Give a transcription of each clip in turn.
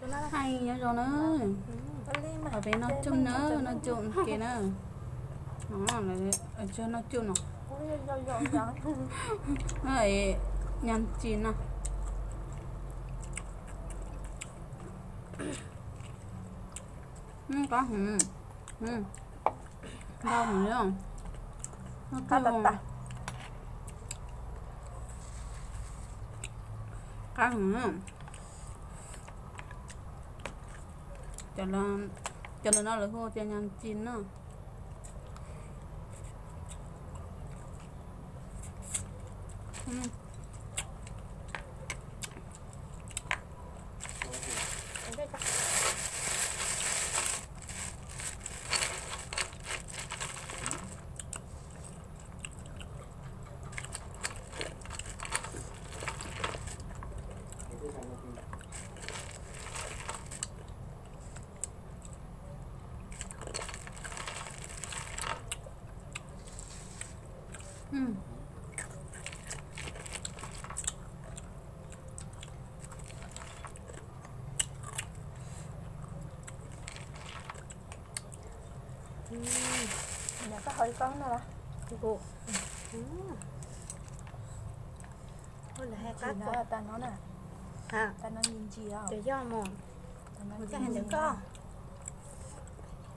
Hais nyob zoo na, peb noj cuj na, noj cuj ke na. Noj cuj no. Nyob tsis no. Qab heev, ntau heev li. Qab tas tas. Qab heev. Cov lawv no lawv hu tias nyas ntsis no. Nyob koj hau ib koj no los? Ua lawv hais qab tas no na. Tas no ntsis ntsis os. Cov yog mos. Mus txaj hais ntawm koj.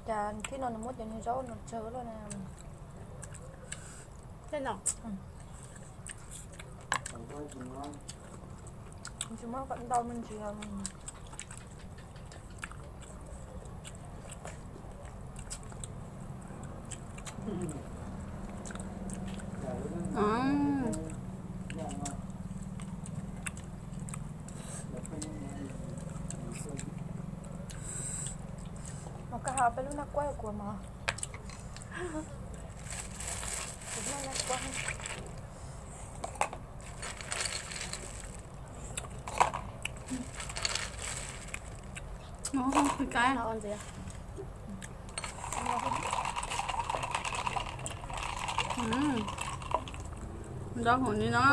Cas thib no nws muab cov niag zaub no tsawv lawm na. Tej no. Tsis muab kom ntau me ntsis. Mas koj hau peb lub naj kuab kuv mas. Kuv noj naj kuab. Ntau heev li no.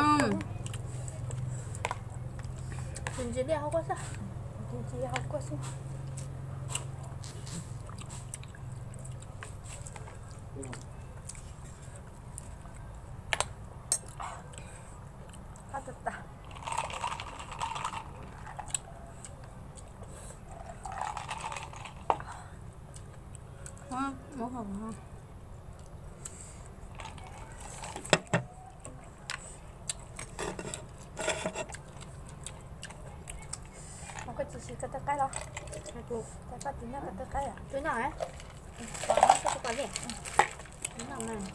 Tus ntsis liaj hauv kuab xwb. Tus ntsis hauv kuab xwb. Qab tas tas. Mas koj tsis siv ko taw qaib los? Koj tsis noj ko taw qaib? Twb noj, koj tsis pom li. Twb noj mas.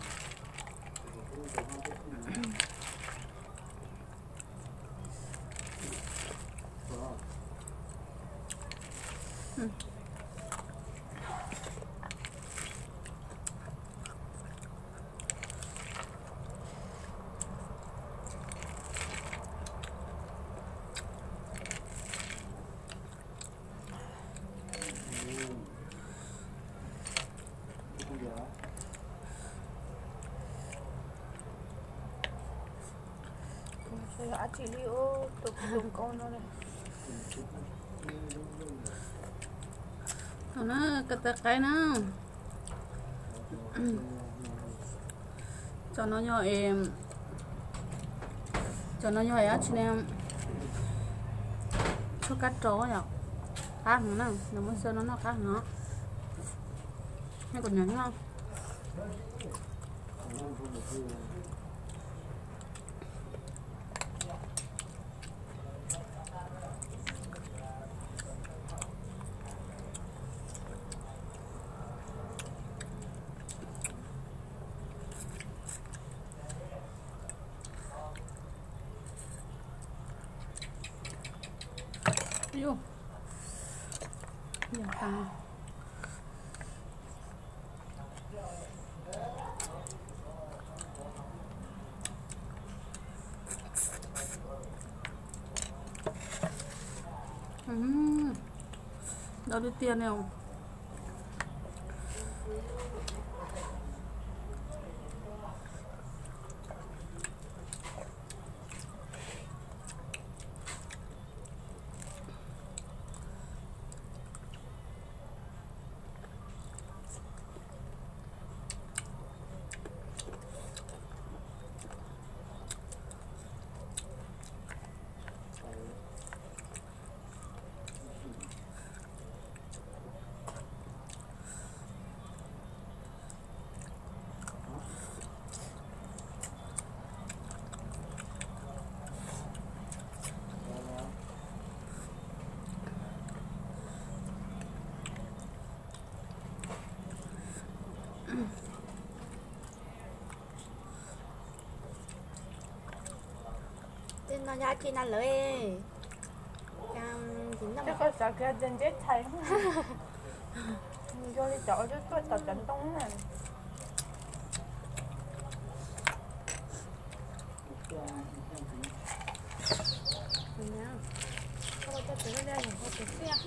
Ab tsi li tus tus nkauj no. Ko taw qaib na. Cov no yog, cov no yog dab tsi ne? Tshuaj kab rau yom. Qab heev na, nws muab xyaw no noj qab heev os. Nej kuv nyob nyob. Ntau tiag tiag ne. Nyob ib txhij no lawm. Koj xav kiag tias nteb tshais, yog li cov uas tuaj tom cov ntoo na. Koj ua coj txawv lub liaj yog ua txawv tiag.